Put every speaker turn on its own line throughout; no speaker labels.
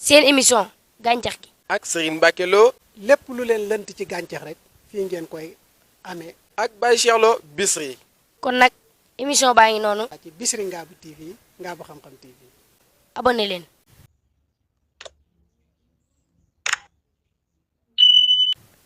seen émission gàncax gi
ak Serigne Mbacke Lo
lépp lu leen lënt ci gàncax rek fii ngeen koy amee
ak Baye Cheikh Lo Bichri.
kon nag émission baa ngi noonu
ci Bichri Ngabou TV Ngabou Xam-Xam TV.
abonné leen.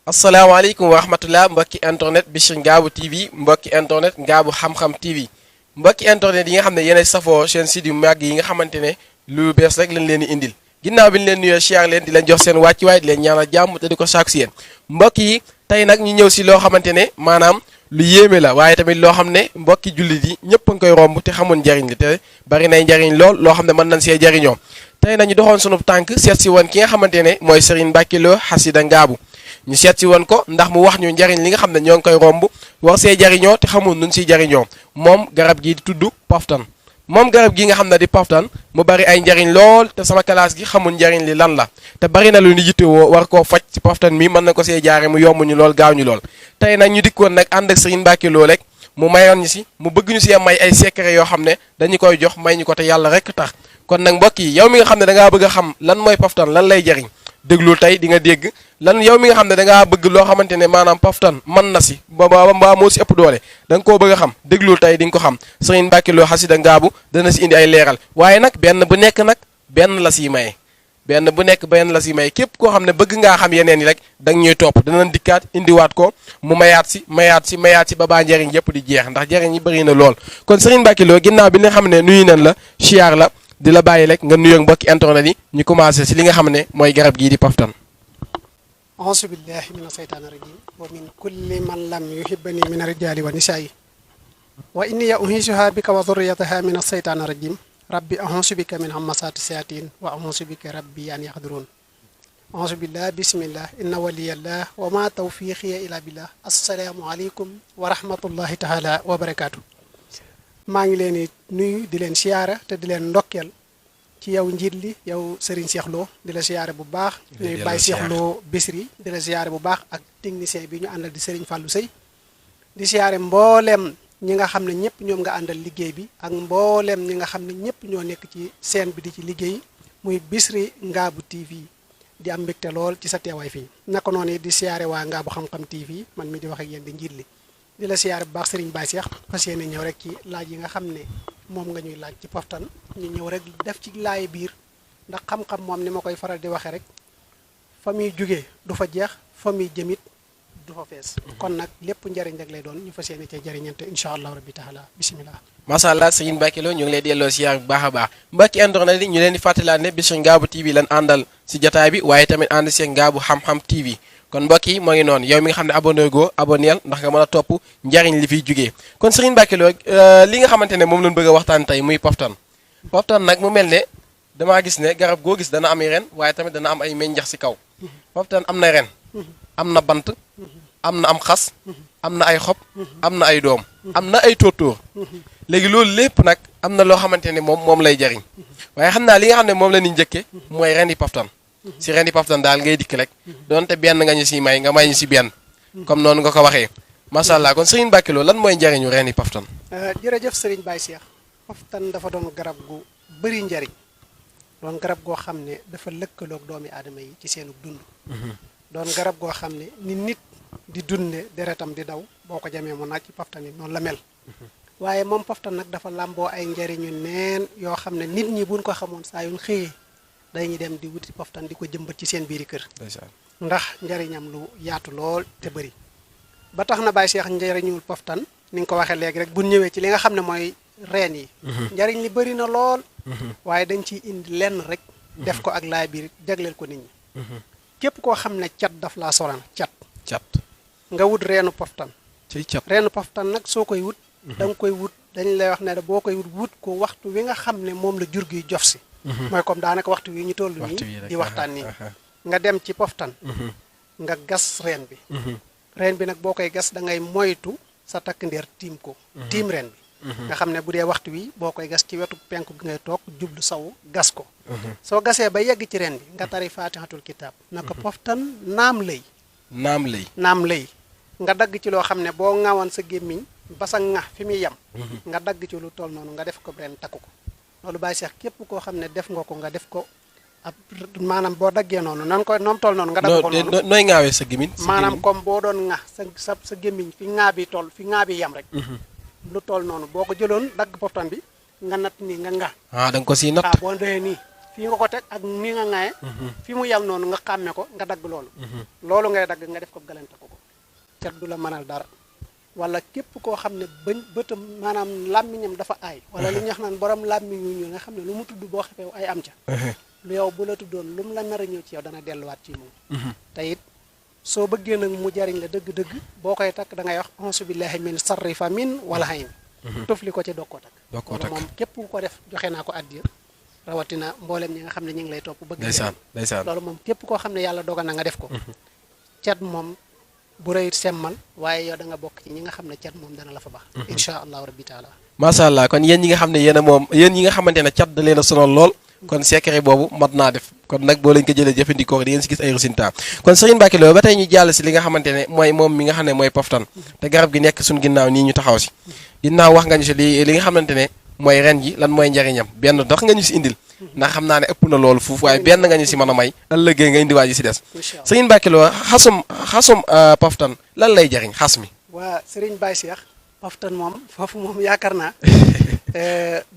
asalaamaaleykum wa rahmatulah mbokki internet Bichri Ngabou TV mbokki internet Ngabou Xam-Xam TV mbokki internet yi nga xam ne yéenay safoo seen site yu màgg yi nga xamante ne lu bees rek lañ leen di indil ginnaaw bi ñu leen nuyoo siyaar leen di leen jox seen wàccuwaay di leen ñaanal jàmm te di ko sàkku si yéen mbokk yi tey nag ñu ñëw si loo xamante ne maanaam lu yéeme la waaye tamit loo xam ne mbokki jullit yi ñëpp a ngi koy romb te xamoon njariñ li te bari nay njariñ lool loo xam ne mën nañ see jariñoo tey nag ñu doxoon sunu tànk seet si woon ki nga xamante ne mooy Serigne Mbacke Lo Xasida Ngabou ñu seet si woon ko ndax mu wax ñu njariñ li nga xam ne ñoo ngi koy romb war see jariñoo te xamul nun siy jariñoo moom garab gi di tudd poftan moom garab gi nga xam ne di poftan mu bari ay njariñ lool te sama classe gi xamul njariñ li lan la te bari na lu ñu yittewoo war koo faj ci poftan mi mën na ko see jaare mu yomb ñu lool gaaw ñu lool tey nag ñu dikkoon nag ànd ak Serigne Mbacke Lo rek mu mayoon ñu si mu bëgg ñu see may ay secret yoo xam ne dañu koy jox may ñu ko te yàlla rek tax kon nag mbokk yi yow mi nga xam ne da ngaa bëgg a xam lan mooy poftan lan lay jariñ déglul tey di nga dégg lan yow mi nga xam ne da ngaa bëgg loo xamante ne maanaam poftan mën na si ba moo si ëpp doole da nga koo bëgg a xam déglul tey di nga ko xam Serigne Mbacke Lo Xasida Ngabou dana si indi ay leeral waaye nag benn bu nekk nag benn la siy maye benn bu nekk benn la si maye képp koo xam ne bëgg ngaa xam yeneen yi rek da nga ñuy topp danañ dikkaat indiwaat ko mu mayaat si ba baa njariñ yëpp di jeex ndax njariñ yi bëri na lool kon Serigne Mbacke Lo ginnaaw bi nga xam ne nuyu nañ la siyaar la di la bàyyi rek nga nuyoog mbokki internet yi ñu commencé si li nga xam ne mooy garab gii di poftan
auzu billahi mina seytaani rajim wa min kulli man lam yuhibbani min rijali wa nisaa'i wa inni uhiisuha bika wa dhurriyataha min aseytaani rajim rabbi auzu bika min hamasaati sayatin wa auzu bika rabbi an yahdurun auzu billah bismillah inna waliyallah wa ma tawfiqiya ila billah assalaamu aleykum wa rahmatullahi taala wa barakaatu maa ngi leen di nuyu di leen siyaara te di leen ndokkeel ci yow njiit li yow Serigne Cheikh Lo di la siyaare bu baax ñuy Baye Cheikh Lo Bichri di la siyaare bu baax ak technicien bi ñu àndal di Serigne Fallou Sey di siyaare mbooleem ñi nga xam ne ñëpp ñoom nga àndal liggéey bi ak mbooleem ñi nga xam ne ñëpp ñoo nekk ci scène bi di ci liggéey muy Bichri Ngabou TV di am mbégte lool ci sa teewaay fii naka noonu di siyaare waa Ngabou Xam-Xam TV man mi di wax ak yéen di njiit li di la siyaare bu baax Serigne Baye Cheikh fas yéene ñëw rek ci laaj yi nga xam ne moom nga ñuy laaj ci poftan ñu ñëw rek def ci laay biir ndax xam-xam moom ni ma koy faral di waxee rek fa muy jugee du fa jeex fa muy jëmit du fa fees kon nag lépp njariñ rek lay doon ñu fas yéene cee jariñante incha allah rabbi taala bisimilah
macha allah Serigne Mbacke Lo ñu ngi lay delloo siyaar bu baax a baax mbokki internet yi ñu leen di fàttalaat ne Bichri Ngabou TV lan àndal si jotaay bi waaye tamit ànd si Ngabou Xam-Xam TV kon mbokk yi moo ngi noonu yow mi nga xam ne abonné goo abonneel ndax nga mën a topp njariñ li fiy jugee kon Serigne Mbacke Lo li nga xamante ne moom lañ bëgg a waxtaan tey muy poftan nag mu mel ne damaa gis ne garab goo gis dana am ren waaye tamit dana am ay meññax si kaw poftan am na ren am na bant am na am xas am na ay xob am na ay doom am na ay tóortóor léegi loolu lépp nag am na loo xamante ne moom lay jariñ waaye xam naa li nga xam ne moom la ñuy njëkke mooy ren yi poftan si ren yi poftan daal ngay dikk rek doonte benn nga ñu si may nga may ñu si benn comme noonu nga ko waxee macha allah kon Serigne Mbacke Lo lan mooy njariñu ren yi poftan
jërëjëf Serigne Baye Cheikh poftan dafa doon garab gu bëri njariñ doon garab goo xam ne dafa lëkkaloog doomi aadama yi ci seenu dund doon garab goo xam ne ni nit di dunde deretam di daw boo ko jamee mu naaj ci poftan yi noonu la mel waaye moom poftan nag dafa làmboo ay njariñu neen yoo xam ne nit ñi buñ ko xamoon saa yuñ xëyee dañuy dem di wuti poftan di ko jëmbat ci seen biiri kër ndax njariñam lu yaatu lool te bëri ba tax na Baye Cheikh njariñul poftan ni nga ko waxee léegi rek bu ñëwee ci li nga xam ne mooy reen yi njariñ li bëri na lool waaye dañ ciy indi lenn rek def ko ak laay biir jagleel ko nit ñi képp koo xam ne cat daf laa soran cat nga wut reenu poftan reenu poftan nag soo koy wut da nga koy wut dañ lay wax ne boo koy wut ko waxtu wi nga xam ne moom la jur gi jof si mooy comme daanaka waxtu wi ñu toll nii di waxtaan nii nga dem ci poftan nga gas reen bi reen bi nag boo koy gas da ngay moytu sa takk ndeer tiim ko tiim reen bi nga xam ne bu dee waxtu wi boo koy gas ci wetu penku gi ngay toog jublu saw gas ko soo gasee ba yegg ci reen bi nga tari faatihatul kitaab na ko poftan naam lay nga dagg ci loo xam ne boo ŋawoon sa gémmiñ basa ŋax fi muy yem nga dagg ci lu toll noonu nga def ko ren takku ko loolu Baye Cheikh képp koo xam ne def nga ko nga def ko ab maanaam boo daggee noonu nan koy noom toll noonu nga dagg ko noonu
nooy ŋaawee sa gémmiñ
maanaam comme boo doon ŋa sa gémmiñ fi ŋaa bi toll fi ŋaa bi yem rek lu toll noonu boo ko jëloon dagg poftan bi nga natt nii nga
da nga ko siy natt
boo doyee nii fii nga ko teg ak nii nga ŋaaye fi mu yem noonu nga xàmme ko nga dagg loolu ngay dagg nga def ko galante ko cat du la mënal dara wala képp koo xam ne bëtam maanaam làmmiñam dafa aay wala li ñu wax naan borom làmmiñ ñu nga xam ne lu mu tudd boo xefee ay am ca lu yow bu la tuddoon lu mu la nar a ñëw ci yow dana delluwaat ci moom te it soo bëggee nag mu jariñ la dëgg-dëgg boo koy takk da ngay wax auzu billahi min sarri famin wala hayn tufli ko ci doog koo takk moom képp ku ko def joxe naa ko addiya rawatina mboolem ñi nga xam ne ñu ngi lay topp bëgg
ndeysaan
loolu moom képp koo xam ne yàlla dogal na nga def ko cat moom bu rëy semmal waaye yow da nga bokk ci ñi nga xam ne cat moom dana la fa baax insha allahu rabbi taala
macha allah kon yéen ñi nga xam ne yéen ñi nga xamante ne cat da leen a sonal lool kon secret boobu mat naa def kon nag boo leen ko jëlee jëfandikoo di ngeen si gis ay résultats kon Serigne Mbacké Lo ba tey ñu jàll si li nga xamante ne mooy moom mi nga xam ne mooy poftan te garab gi nekk suñu ginnaaw nii ñu taxaw si ginnaaw wax nga ñu si li nga xamante ne mooy ren ji lan mooy njariñam benn tax nga ñu si indil ndax xam naa ne ëpp na loolu fuuf waaye benn nga ñu si mën a may ëllëgee nga indiwaat yi si des Serigne Mbacké Lo xasum poftan lan lay jariñ xas mi
waa Serigne Baye Cheikh poftan moom foofu moom yaakaar naa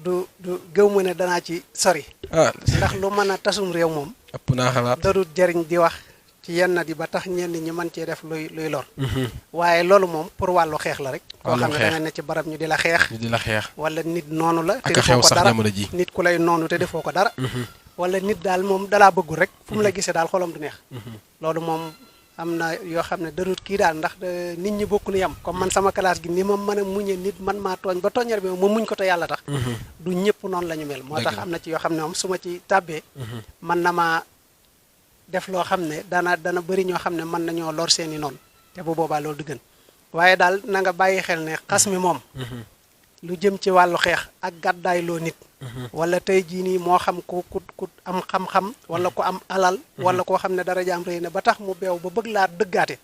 du gëw ma ne danaa ci sori ndax lu mën a tasum réew moom
ëpp naa xalaat
dadul jariñ di wax ci yenn di ba tax ñenn ñi mën cee def luy lor waaye loolu moom pour wàllu xeex la rek koo xam ne da nga ne ci barab ñu di la xeex wala nit noonu la te defoo ko dara nit ku lay noonu te defoo ko dara wala nit daal moom dalaa bëggul rek fu mu la gisee daal xolam du neex loolu moom am na yoo xam ne darut kii daal ndax nit ñi bokk nu yam comme man sama classe gi ni ma mën a muñe nit man maa tooñ ba tooñar bi ma muñ ko te yàlla tax du ñëpp noonu la ñu mel moo tax am na ci yoo xam ne moom su ma ci tàbbee man na maa def loo xam ne dana bëri ñoo xam ne mën nañoo lor seeni noonu te bu boobaa loolu du gën waaye daal na nga bàyyi xel ne xas mi moom lu jëm ci wàllu xeex ak gàddaay loo nit wala tey jii nii moo xam ku am xam-xam wala ku am alal wala koo xam ne dara jaam rëy na ba tax mu beew ba bëgg laa dëggaate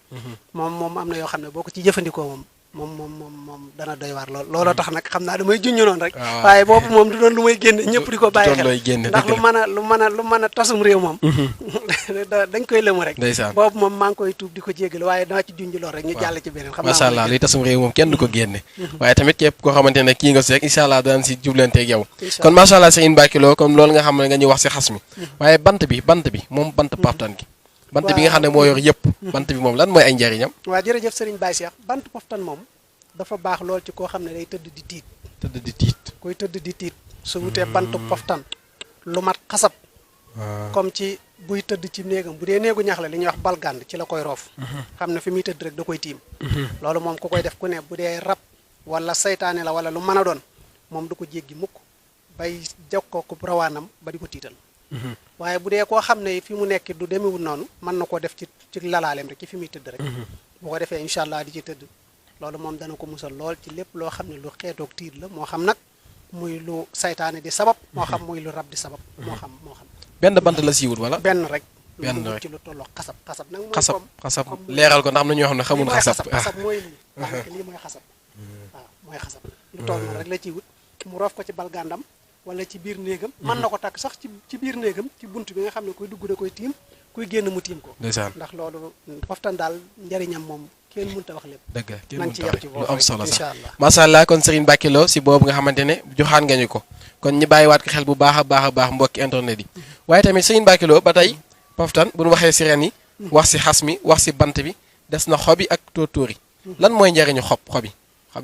moom am na yoo xam ne boo ko ci jëfandikoo moom dana doy waar looloo tax nag xam naa damay junñu noonu rek waaye boobu moom du doon lu may génne ñëpp di ko bàyyi xel ndax lu mën a tasum réew moom dañ koy lëmu rek boobu moom maa ngi koy tuub di ko jégal waaye dama ci junj lool rek ñu jàll ci beneen xam naa
macha allah luy tasum réew moom kenn du ko génne waaye tamit képp koo xamante ne kii nga si rek incha allah daan si jublanteeg yow kon macha allah Serigne Mbacké Lo comme loolu nga xam ne nga ñuy wax si xas mi waaye bant bi moom bant poftan gi bant bi nga xam ne moo yor yëpp bant bi moom lan mooy ay njariñam
waaw jërëjëf Serigne Baye Cheikh bant poftan moom dafa baax lool ci koo xam ne day tëdd di tiit kuy tëdd di tiit su wutee bant poftan lu mat xasab comme ci buy tëdd ci néegam bu dee néegu ñax la li ñuy wax balgand ci la koy roof xam ne fi muy tëdd rek da koy tiim loolu moom ku koy def ku ne bu dee rab wala saytaane la wala lu mën a doon moom du ko jéggi mukk bay jokkoo ko rawaanam ba di ko tiital waaye bu dee koo xam ne fi mu nekk du demewul noonu mën na koo def ci lalaaleem rek ci fi muy tëdd rek bu ko defee incha allah di ci tëdd loolu moom dana ko musal lool ci lépp loo xam ne lu xeetoog tiit la moo xam nag muy lu saytaane di sabab moo xam muy lu rab di sabab moo xam
benn bant la siiwut wala
benn rek ci lu tolloo xasab nag mooy
xasab leeral ko ndax am na ñoo xam ne xamul
xasab mooy lii daanaka lii mooy xasab waaw mooy xasab lu toll noonu rek la ciy wut mu roof ko ci balgandam wala ci biir néegam mën na ko takk sax ci biir néegam ci bunt bi nga xam ne kuy dugg da koy tiim kuy génn mu tiim ko ndax loolu poftan daal njariñam moom kenn mënut a wax lépp
dëgg kenn
nañ ci
mënut a
yem ci
lu
boobu
am solo
incha
sax
allah
macha allah kon Serigne Mbacké Lo si boobu nga xamante ne joxaan nga ñu ko kon ñu bàyyiwaat ko xel bu baax a baax mbokki internet yi waaye tamit Serigne Mbacké Lo ba tey poftan bu ñu waxee si ren yi wax si xas mi wax si bant bi des na xobi ak tóotóor yi lan mooy njariñu xob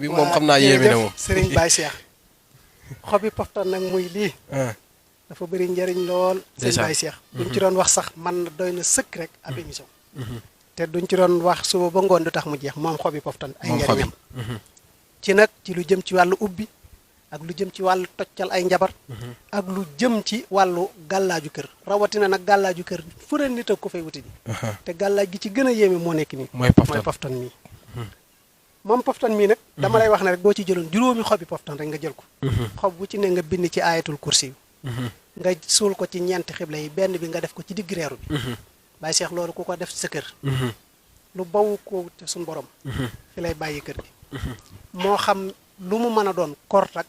yi moom xam naa yéeme na moom
Serigne Baye Cheikh xobi poftan nag muy lii dafa bëri njariñ lool Serigne Baye Cheikh buñ ci doon wax sax man doy na sëkk rek ab émission te duñ ci doon wax suba ba ngoon du tax mu jeex moom xobi poftan ay njariñam ci nag ci lu jëm ci wàllu ubbi ak lu jëm ci wàllu toccal ay njabar ak lu jëm ci wàllu gàllaaju kër rawatina nag gàllaaju kër fu ne nit ak ko fay wuti ji te gàllaaj gi ci gën a yéeme moo nekk nii mooy poftan mii moom poftan mii nag dama lay wax ne rek boo ci jëloon juróomi xobi poftan rek nga jël ko xob bu ci ne nga bind ci ayatul kursi nga suul ko ci ñeenti xibla yi benn bi nga def ko ci digg reeru bi Baye Cheikh loolu ku ko def sa kër lu bawu ko te suñu borom fi lay bàyyi kër gi moo xam lu mu mën a doon kort ak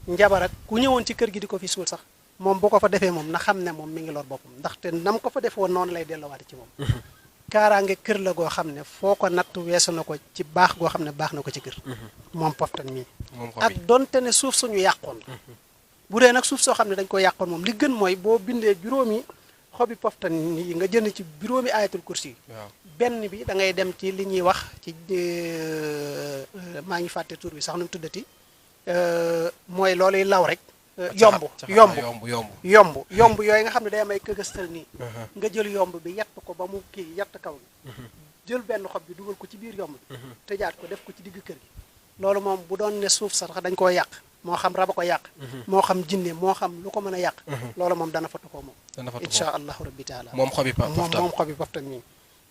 njabar ak ku ñëwoon ci kër gi di ko fi suul sax moom bu ko fa defee moom na xam ne moom mi ngi lor boppam ndaxte nam ko fa def woon noonu lay delloowaate ci moom kaaraange kër la goo xam ne foo ko natt weesu na ko ci baax goo xam ne baax na ko ci kër moom poftan mii ak donte ne suuf suñu yàqoon la bu dee nag suuf soo xam ne dañ ko yàqoon moom li gën mooy boo bindee juróomi xobi poftan yi nga jënd ci juróomi ayatul kursi yi benn bi da ngay dem ci li ñuy wax ci maa ngi fàtte tur bi sax nu mu tuddati mooy looluy law rek yomb yooyu nga xam ne day am ay këgëstal nii nga jël yomb bi yett ko ba mu kii yett kaw gi jël benn xob bi dugal ko ci biir yomb bi tëjaat ko def ko ci digg kër gi loolu moom bu doon ne suuf sax dañ koo yàq moo xam raba ko yàq moo xam jinne moo xam lu ko mën a yàq loolu moom dana fa tuxoo moom insha allahu rabbi taala
moom xobi
poftan nii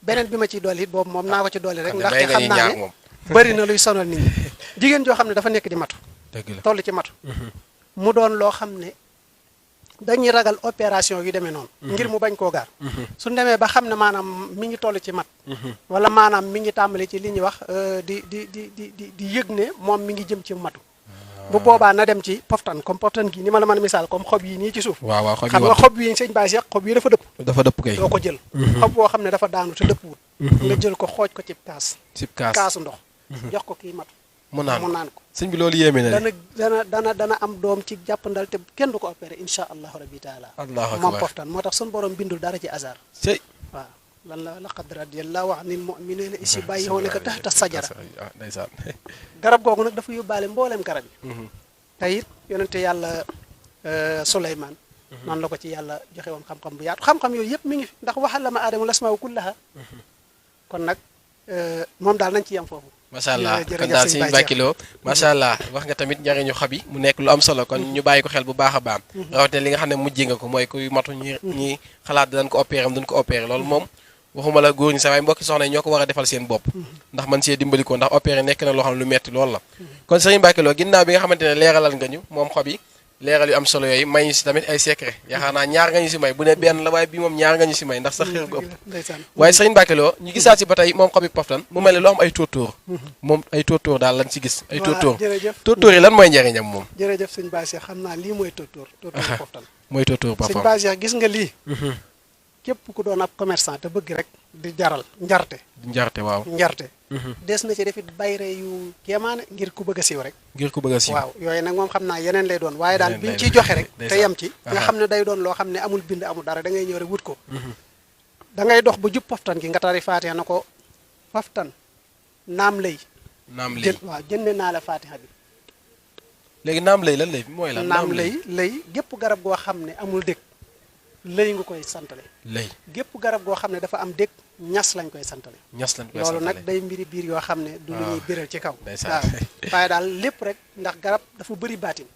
beneen bi ma ciy dolli it boobu moom naa ko ci dolli rek ndaxte xam naa ne bëri na luy sonal nit ñi jigéen joo xam ne dafa nekk di matu toll ci matu mu doon loo xam ne dañuy ragal opération yu demee noonu ngir mu bañ koo gaar suñ demee ba xam ne maanaam mi ngi toll ci mat wala maanaam mi ngi tàmbali ci li ñuy wax di yëg ne moom mi ngi jëm ci matu bu boobaa na dem ci poftan comme poftan gi ni ma la mën a misaal comme xob yi nii ci suuf xam nga xob yi sëñ Baye Cheikh xob yi dafa dëpp kay doo ko jël xob boo xam ne dafa daanu te dëpp wut nga jël ko xooj ko ci kaasu ndox jox ko kii matu mu naan ko
sëñ bi loolu yéeme na
dana am doom ci jàppandal te kenn du ko opéré insha allahu rabbi taala moom poftan moo tax suñu borom bindul dara ci hasard waaw lan la laqad radiyallahu anil mu'minina is yubayyi'unaka tahta sajara garab googu nag dafa yóbbaale mbooleem garab yi te it yonente yàlla Suleymaan noonu la ko ci yàlla joxe woon xam-xam bu yaatu xam-xam yooyu yëpp mi ngi fi ndax waxallama aadama lasmaa kullaha kon nag moom daal nañ ci yem foofu
macha allah kon daal Sëñ Mbacke Lo macha allah wax nga tamit njariñu xob yi mu nekk lu am solo kon ñu bàyyi ko xel bu baax a baax rawatina li nga xam ne mujjee nga ko mooy kuy matu ñi xalaat dañ ko opéré am dañ ko opéré loolu moom waxuma la góor ñi sax waaye mbokki soxna yi ñoo ko war a defal seen bopp ndax man see dimbali ko ndax opéré nekk na loo xam ne lu metti loolu la kon Sëñ Mbacke Lo ginnaaw bi nga xamante ne leeralal nga ñu moom xob yi leeral yu am solo yooyu may ñu si tamit ay secret yaakaar naa ñaar nga ñu si may bu ne benn la waaye bii moom ñaar nga ñu si may ndax sax xër gu ëpp waaye Sëñ Mbacke Lo ñu gisaat si ba tey moom xobi poftan mu mel ne lu am ay tóortóor moom ay tóortóor daal lañ si gis ay tóortóor yi lan mooy njariñam moom
jërëjëf Sëñ Baye Cheikh xam naa lii mooy tóortóor poftan
mooy tóortóor poftan
Sëñ Baye Cheikh gis nga lii képp ku doon ab commerçant te bëgg rek di jaral njarte waaw des na ci defit bayre yu kéemaane ngir ku bëgg a siiw rek waaw yooyu nag moom xam naa yeneen lay doon waaye daal biñ ciy joxe rek te yem ci nga xam ne day doon loo xam ne amul bind amul dara da ngay ñëw rek wut ko da ngay dox ba jub poftan gi nga tari faatiha na ko poftan naam lay waaw jënde naa la faatiha bi
léegi naam lay lan lay mooy lan
naam lay gépp garab goo xam ne amul dëkk lëy nga koy santale gépp garab goo xam ne dafa am dëkk ñas lañ koy santale loolu nag day mbiri biir yoo xam ne du lu ñuy biral ci kaw waaw waaye daal lépp rek ndax garab dafa bëri baatin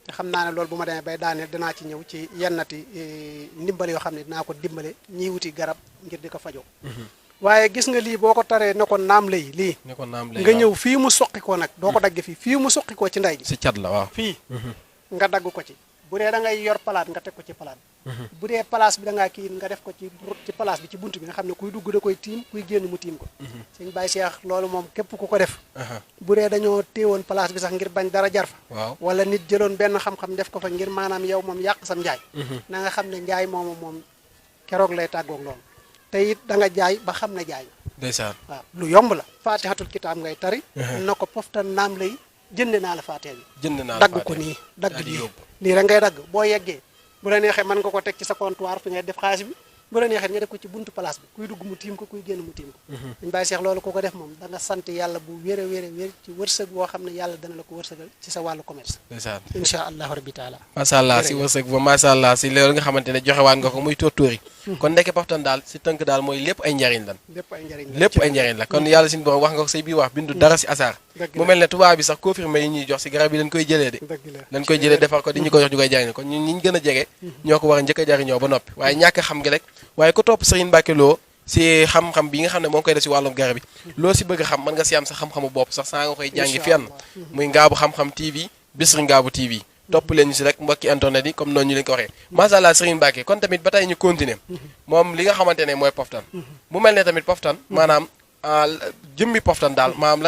te xam naa ne loolu bu ma demee bay daaneel dinaa ci ñëw ci yennati ndimbal yoo xam ne dinaa ko dimbale ñiy wuti garab ngir di ko fajoo waaye gis nga lii boo ko taree ne ko naam lay lii nga ñëw fii mu soqi ko nag doo ko dagg fii mu soqi ko ci ndey ji
si cat la waaw
fii nga dagg ko ci bu dee da ngay yor palaat nga teg ko ci palaat bu dee place bi da ngaa kii nga def ko ci place bi ci bunt bi nga xam ne kuy dugg da koy tiim kuy génn mu tiim ko Sëñ Baye Cheikh loolu moom képp ku ko def bu dee dañoo téewoon place bi sax ngir bañ dara jar fa wala nit jëloon benn xam-xam def ko fa ngir maanaam yow moom yàq sam njaay na nga xam ne njaay moom keroog lay tàggoog loolu te it da nga jaay ba xam ne jaay
ndeysaan
waaw lu yomb la faatihatul kitaab ngay tari na ko poftan naam lay jënd naa la faatiha bi dagg ko nii dagg nii rek ngay dagg boo yeggee bu la neexee mën nga ko teg ci sa comptoir fi ngay def xaalis bi bu la neexee nga def ko ci buntu place bi kuy dugg mu tiim ko kuy génn mu tiim ko Sëñ Baye Cheikh loolu ku ko def moom da nga sant yàlla bu wér ci wërsëg boo xam ne yàlla dana la ko wërsëgal ci sa wàllu commerce insha allahu rabbi taala
macha allah si wërsëg ba macha allah si loolu nga xamante ne joxewaan nga ko muy tóortóor yi kon ndeke poftan daal si tënk daal mooy lépp ay njariñ lan lépp ay njariñ la kon yàlla suñu borom wax nga ko say biir wax bindu dara si asaar mu mel ne tubaab bi sax confirmé yi ñuy jox si garab yi lañ koy jëlee de lañ koy jëlee defar ko di ñu ko jox ñu koy jariñ kon ñun ñi ñu gën a jege ñoo ko war a njëkk a jariñoo ba noppi waaye ñàkk xam ngi rek waaye ku topp Serigne Mbacke Lo si xam-xam bi nga xam ne moo ngi koy def si wàllum garab yi loo si bëgg a xam mën nga si am sa xam-xamu bopp sax saa nga koy jàngi fenn muy Ngaabu Xam-Xam TV Bichri Ngaabu TV topp leen ñu si rek mbokki internet yi comme noonu ñu leen ko waxee macha allah Serigne Mbacke kon tamit ba tey ñu continuer moom li nga xamante ne mooy poftan mu mel ne tamit poftan maanaam jëmmi poftan daal maanaam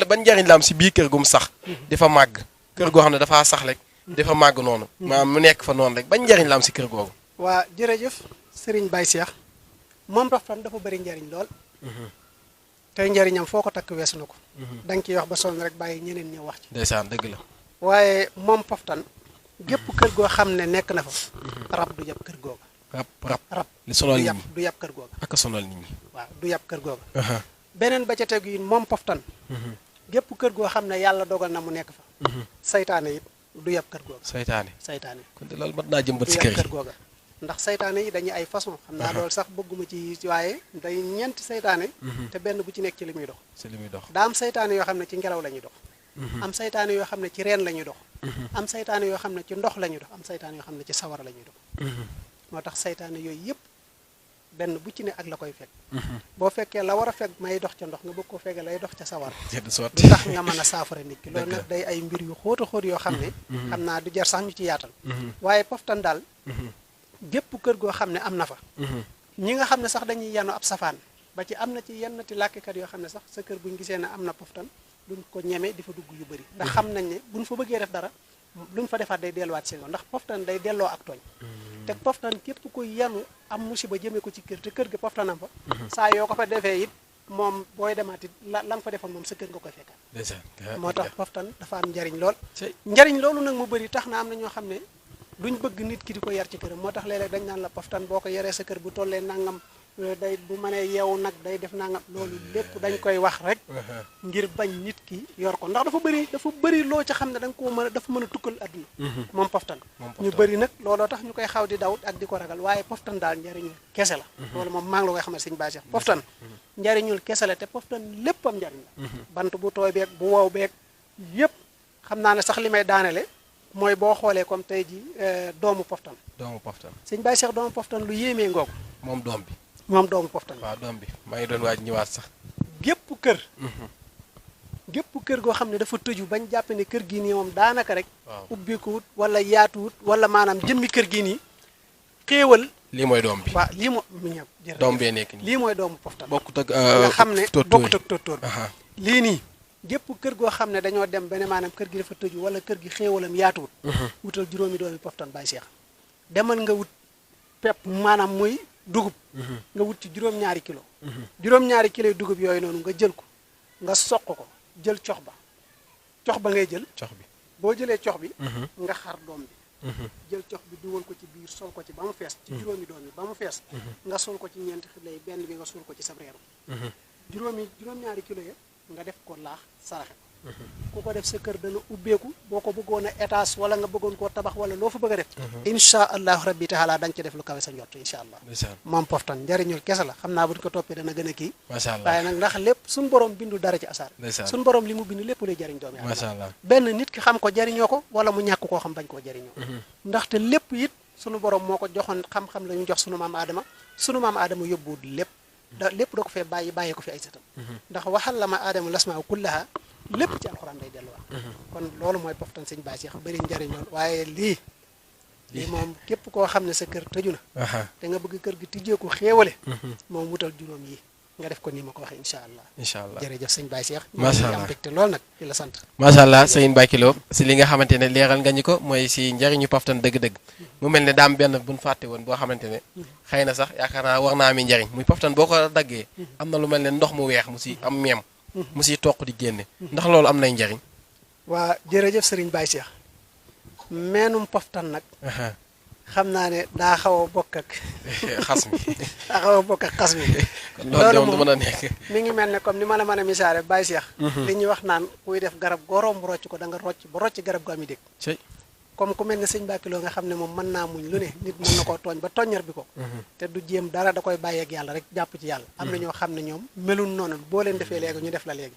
ban njariñ la am si biir kër gu mu sax di fa màgg kër goo xam ne dafaa sax rek dafa màgg noonu maanaam mu nekk fa noonu rek bañ njariñ la am si kër googu
waa jërëjëf sëriñ Baye Cheikh moom poftan dafa bëri njariñ lool tey njariñam foo ko takk weesu na ko da nga ciy wax ba sonn rek bàyyi ñeneen ñëw wax ci
ndeysaan dëgg la
waaye moom poftan gépp kër goo xam ne nekk na fa rab du yab kër googa rab
li sonal nit ñi
du yab kër googa
ak sonal nit ñi
waaw du yab kër googa beneen ba ca tegu yi moom poftan gépp kër goo xam ne yàlla dogal na mu nekk fa saytaane it du yab kër googa saytaane
kon de loolu mat naa jëmbat
du
si
yab
kër
kër
yi
googa ndax saytaane yi dañuy ay façon xam naa loolu sax bëgguma ci waaye day ñeenti saytaane te benn bu ci nekk ci li muy dox
si li muy dox
daa am saytaane yoo xam ne ci ngelaw la ñuy dox am saytaane yoo xam ne ci reen la ñuy dox am saytaane yoo xam ne ci ndox la ñuy dox am saytaane yoo xam ne ci sawara la ñuy dox moo tax saytaane yooyu yëpp benn bu ci ne ak la koy fekk boo fekkee la war a fekk may dox ca ndox nga bëgg ko fekkee lay dox ca sawara du tax nga mën a saafara nit ki loolu nag day ay mbir yu xóota xóot yoo xam ne xam naa du jar sax ñu ci yaatal waaye poftan daal gépp kër goo xam ne am na fa ñi nga xam ne sax dañuy yanu ab safaan ba ci am na ci yenn ti làkkikat yoo xam ne sax sa kër buñ gisee ne am na poftan duñ ko ñeme di fa dugg yu bëri ndax xam nañ ne buñ fa bëggee def dara luñ fa defaat day delluwaat seen yoon ndax poftan day delloo ak tooñ te poftan képp ku yanu am musiba jëmee ko ci kër te kër gi poftanam fa saa yoo ko fa defee it moom booy demaat it la nga fa defoon moom sa kër nga koy fekkaat moo tax poftan dafa am njariñ lool njariñ loolu nag mu bëri tax na am na ñoo xam ne duñ bëgg nit ki di ko yar ci këram moo tax léeg-léeg dañ naan la poftan boo ko yaree sa kër bu tollee nangam day bu mënee yeewu nag day def nangam loolu lépp dañ koy wax rek ngir bañ nit ki yor ko ndax dafa bëri loo ca xam ne da nga koo mën a dafa mën a tukkal adduna moom poftan ñu bëri nag looloo tax ñu koy xaw di daw ak di ko ragal waaye poftan daal njariñul kese la loolu moom maa ngi la koy xamal sëñ Baye Cheikh poftan njariñul kese la te poftan léppam njariñ la bant bu tooy beeg bu wow beeg yépp xam naa ne sax li may daanele mooy boo xoolee comme tey ji doomu poftan sëñ Baye Cheikh doomu poftan lu yéemee ngoogu
moom doom bi
moom doomu poftan
waaw doom bi maa ngi doon waaj ñëwaat sax
gépp kër goo xam ne dafa tëju bañ jàppe ne kër gii nii moom daanaka rek ubbeekuwut wala yaatuwut wala maanaam jëmmi kër gii nii xéewal
lii mooy doom bi
waaw lii moo mu ñëw
doom bee nekk nii
lii mooy doomu poftan
bokkut ak
nga xam ne bokkut ak tóortóor
aha
lii nii gépp kër goo xam ne dañoo dem bene maanaam kër gi dafa tëju wala kër gi xéewalam yaatuwut wutal juróomi doomi poftan Baye Cheikh demal nga wut pepp maanaam muy dugub nga wut ci juróom-ñaari kilo juróom-ñaari kilo dugub yooyu noonu nga jël ko nga soq ko jël cox ba ngay jël
cox bi
boo jëlee cox bi nga xar doom bi jël cox bi dugal ko ci biir sol ko ci ba mu fees ci juróomi doom yi ba mu fees nga sol ko ci ñeenti xibla yi benn bi nga sol ko ci sa reeru juróom-ñaari kilo ya nga def ko laax saraxe ku ko def sa kër dana ubbeeku boo ko bëggoon a étage wala nga bëggoon koo tabax wala loo fa bëgg a def insha allahu rabbi taala dañ ci def lu kawe sa njort insha allah moom poftan njariñul kese la xam naa buñ ko toppee dana gën a kii
macha allah
waaye nag ndax lépp suñ borom bindu dara ci asaar suñ borom li mu bind lépp lay jariñ doomi
macha allah
benn nit ki xam ko jariñoo ko wala mu ñàkk koo xam bañ koo jariñoo ndaxte lépp it sunu borom moo ko joxoon xam-xam la ñu jox sunu maam aadama yóbbuwul lépp lépp da ko fee bàyyi ko fi ay sëtam ndax waxal la ma aadama lasmaa kullaha lépp ci alxuraan day delluwaat kon loolu mooy poftan sëñ Baye Cheikh bëri njariñ lool waaye lii moom képp koo xam ne sa kër tëju na te nga bëgg kër gi tijjee ko xéewale moom wutal juróom yi nga def ko nii ma ko waxee incha allah jërëjëf sëñ Baye Cheikh
macha allah
am mbégte lool nag di la sant
macha allah sëñ Baye Kilo si li nga xamante ne leeral nga ñu ko mooy si njariñu poftan dëgg-dëgg mu mel ne daam benn buñ fàtte woon boo xamante ne xëy na sax yaakaar naa war naa ami njariñ muy poftan boo ko daggee am na lu mel ne ndox mu weex mu si am meem mu siy toq di génne ndax loolu am nay njariñ
waa jërëjëf sëriñ Baye Cheikh meenum poftan nag xam naa ne daa xaw a bokk ak
xas mi
daa xaw a bokk ak xas mi
kon loolu moom du mën a nekk
mi ngi mel ne comme ni ma la mën a misaare Baye Cheikh li ñuy wax naan kuy def garab goroom rocc ko da nga rocc ba rocc garab gu am dégg comme ku mel ne sëñ Baye Kilo nga xam ne moom mën naa muñ lu ne nit mën na koo tooñ ba toññar bi ko te du jéem dara da koy bàyyeeg yàlla rek jàpp ci yàlla am na ñoo xam ne ñoom melun noonu boo leen defee léegi ñu def la léegi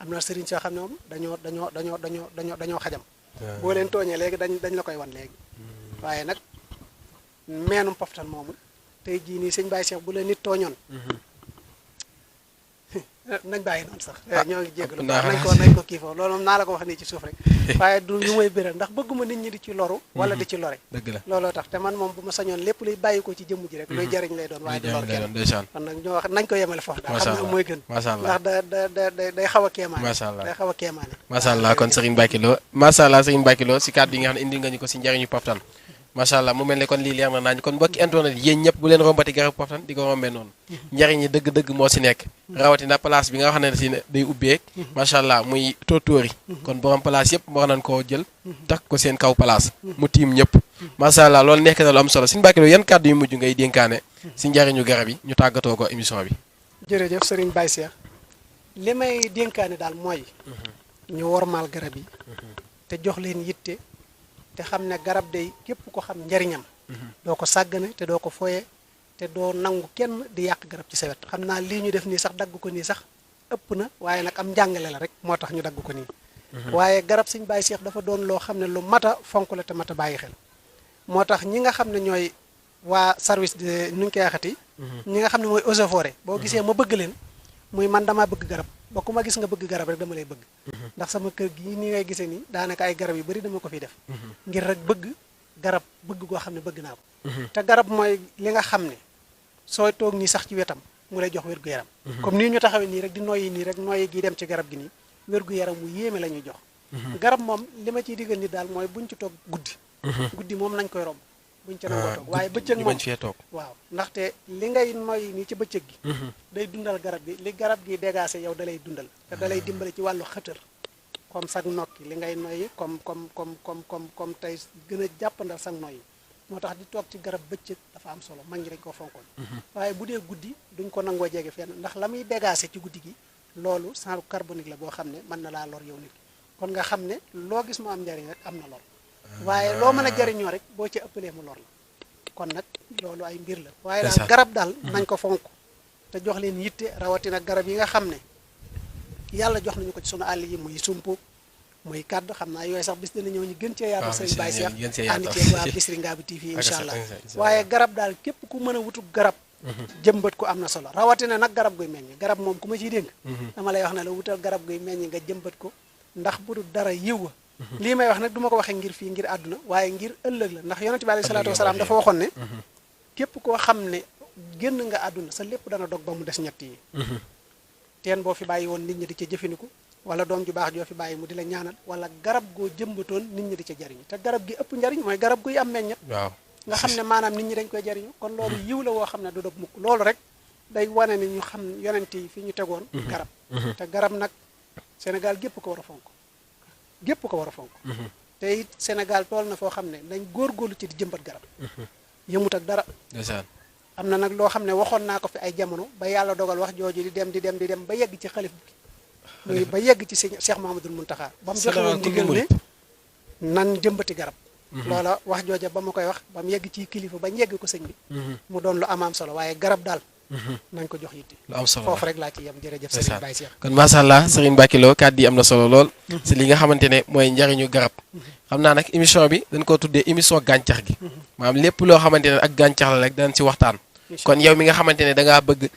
am na sëriñ soo xam ne moom dañoo xajam boo leen tooñee léegi dañ la koy wan léegi waaye nag meenum poftan moomu tey jii nii sëñ Baye Cheikh bu la nit tooñoon nañ bàyyi noonu sax ñoo ngi jéggalu nañ ko kii foofu loolu moom naa la ko wax nii ci suuf rek waaye du yu may béral ndax bëgguma nit ñi di ci loru wala di ci lore
dëgg la
looloo tax te man moom bu ma sañoon lépp luy bàyyi ko ci jëmm ji rek luy jariñ lay doon waaye du lor kenn
ndeysaan
kon nag ñoo wax nañ ko yemale foofu daal
macha
xam
allah
ne mooy gën
macha allah
ndax day xaw a kéemaane
macha allah
day xaw a kéemaane
macha allah kon Serigne Mbacké Lo macha allah Serigne Mbacké Lo si kàddu yi nga xam ne indi nga ñu ko si njariñu poftan macha allah mu mel ne kon lii leer na naañ kon mbokki internet yéen ñëpp bu leen rombati garab poftan di ko rombee noonu njariñ yi dëgg-dëgg moo si nekk rawatina place bi nga xam ne si day ubbeek macha allah muy tóotóori kon borom place yëpp war nañ koo jël takk ko seen kaw place mu tiim ñëpp macha allah loolu nekk na lu am solo Serigne Mbacké Lo yan kàddu yu mujj ngay dénkaane si njariñu garab yi ñu tàggatoo ko émission bi.
jërëjëf Serigne Baye Cheikh li may dénkaane daal mooy ñu wormaal garab yi te jox leen yitte te xam ne garab day képp ko xam njariñam doo ko sàggane te doo ko foye te doo nangu kenn di yàq garab ci sa wet xam naa lii ñu def nii sax dagg ko nii sax ëpp na waaye nag am njàngale la rek moo tax ñu dagg ko nii waaye garab Serigne Baye Cheikh dafa doon loo xam ne lu mat a fonk la te mat a bàyyi xel moo tax ñi nga xam ne ñooy waa service de nuñ koy waxati ñi nga xam ne mooy eaux et forêts boo gisee ma bëgg leen muy man damaa bëgg garab ba ku ma gis nga bëgg garab rek dama lay bëgg ndax sama kër gi ni ngay gisee nii daanaka ay garab yu bari dama ko fi def ngir rek bëgg garab bëgg goo xam ne bëgg naa ko te garab mooy li nga xam ne sooy toog nii sax ci wetam mu lay jox wér-gu-yaram comme nii ñu taxawee nii rek di noyyi nii rek noyyi gi dem ci garab gi nii wér-gu-yaram mu yéeme la ñuy jox garab moom li ma ciy digal ni daal mooy buñ ci toog guddi moom nañ koy romb buñ ca nangoo toog waaye bëccëg moom waaw ndaxte li ngay noyyi nii ci bëccëg gi day dundal garab gi li garab gi dégagé yow da lay dundal te da lay dimbale ci wàllu xëtër comme sag nokki li ngay noyyi comme tey gën a jàppandal sag noyyi moo tax di toog ci garab bëccëg dafa am solo mag ñi dañ koo fonkoon waaye bu dee guddi duñ ko nangoo jege fenn ndax la muy dégagé ci guddi gi loolu genre carbonique la boo xam ne mën na laa lor yow nit kon nga xam ne loo gis mu am njariñ rek am na lor waaye loo mën a jariñoo rek boo ci ëppalee mu lor la kon nag loolu ay mbir la waaye daal garab daal nañ ko fonk te jox leen yitte rawatina garab yi nga xam ne yàlla jox nañu ko ci sunu àll yi muy sumpu muy kàdd xam naa yooyu sax bis dina ñëw ñu gën cee yaatu Serigne Baye Cheikh ànd ceeg waa Bichri Ngabou TV incha allah waaye garab daal képp ku mën a wutub garab jëmbat ko am na solo rawatina nag garab guy meññ garab moom ku ma ciy dénk dama lay wax ne la wutal garab guy meññ nga jëmbat ko ndax bu dul dara yiw lii may wax nag du ma ko waxee ngir fii ngir àdduna waaye ngir ëllëg la ndax yonent bi alayhi salaatu wasalaam dafa waxoon ne képp koo xam ne génn nga àdduna sa lépp dana dog ba mu des ñett yi teen boo fi bàyyi woon nit ñi di ca jëfandiku wala doom ju baax joo fi bàyyi mu di la ñaanal wala garab goo jëmbatoon nit ñi di ca jariñu te garab gi ëpp njariñ mooy garab guy am meññet
waaw
nga xam ne maanaam nit ñi dañ koy jariñu kon loolu yiw la woo xam ne du dog mukk loolu rek day wane ni ñu xam yonent yi fi ñu tegoon garab te garab nag Sénégal gépp ko war a fonk gépp ko war a fonk te it Sénégal tool na foo xam ne dañ góorgóorlu ci di jëmbat garab yëmut ak dara am na nag loo xam ne waxoon naa ko fi ay jamono ba yàlla dogal wax jooju di dem ba yegg ci xalif bi muy ba yegg ci Cheikh Mahamadul Muntaxa ba mu joxe woon ndigal ne nan jëmbati garab loola wax jooja ba ma koy wax ba mu yegg ci kilifa ba yegg ko sëñ bi mu doon lu am solo waaye garab daal nañ ko jox yitte
lu am solo
foofu rek laa ci yem jërëjëf Serigne Baye Cheikh
kon macha allah Serigne Mbacké Lo kàddu yi am na solo lool si li nga xamante ne mooy njariñu garab xam naa nag émission bi dañ koo tuddee émission gàncax gi maanaam lépp loo xamante ne ak gàncax la rek danañ si waxtaan kon yow mi nga xamante ne dangaa bëgg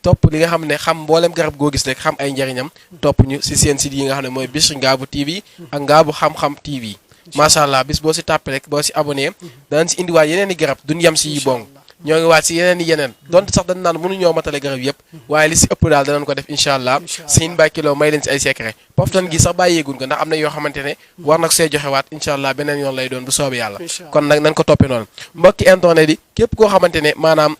topp li nga xam ne xam mboolem garab goo gis rek xam ay njariñam topp ñu si seen site yi nga xam ne mooy Bichri Ngabou TV ak Ngabou Xam-Xam TV macha allah bis boo si tàppe rek boo si abonné danañ si indiwaat yeneen i garab duñ yem si yi bong ñoo ngi waat si yeneen donte sax dañ naan mënuñoo matale garab yëpp waaye li si ëpp daal danañ ko def incha allah Serigne Mbacké Lo may leen si ay secret poftan gi sax bàyyeeguñ ko ndax am na yoo xamante ne war na ko see joxewaat incha allah beneen yoon lay doon bu soobee yàlla kon nag nañ ko toppee noonu mbokki internet yi képp koo xamante ne maanaam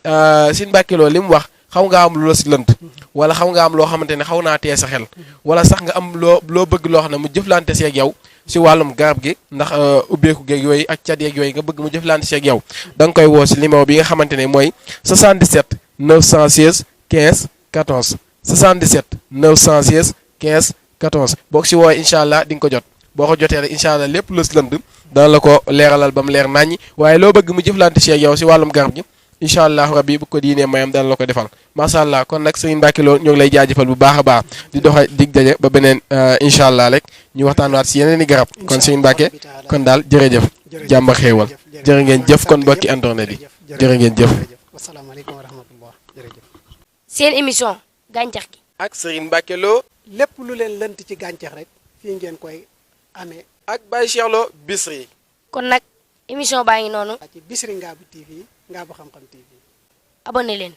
Serigne Mbacké Lo li mu wax xaw nga am lu la si lënt wala xaw nga am loo xamante ne xaw naa tee sa xel wala sax nga am loo bëgg loo xam ne mu jëflante seeg yow si wàllum garab gi ndax ubbeeku geeg yooyu ak cat yeeg yooyu nga bëgg mu jëflante seeg yow da nga koy woo si numéro bi nga xamante ne mooy 77 916 15 14 77 916 15 14 boo ko si woowee incha allah di nga ko jot boo ko jotee rek incha allah lépp lu si lënd dana la ko leeralal ba mu leer naññi waaye loo bëgg mu jëflante seeg yow si wàllum garab gi incha allah rabbi bu ko diinee mayam dana la ko defal macha allah kon nag Serigne Mbacké Lo ñoo ngi lay jaajëfal bu baax a baax di doxa dig daje ba beneen incha allah rek ñu waxtaan waat si yeneen i garab kon Serigne Mbacké kon daal jërëjëf jàmm xéewal jërë ngeen jëf kon mbokki internet yi jërë ngeen jëf
wasalaamaaleykum wa rahmatullah jërëjëf
seen émission gàncax gi
ak Serigne Mbacké Lo
lépp lu leen lënt ci gàncax rek fii ngeen koy amee
ak Baye Cheikh Lo Bichri.
kon nag émission baa ngi noonu
ci Bichri Ngabou TV Ngabou Xam Xam TV.
abonné leen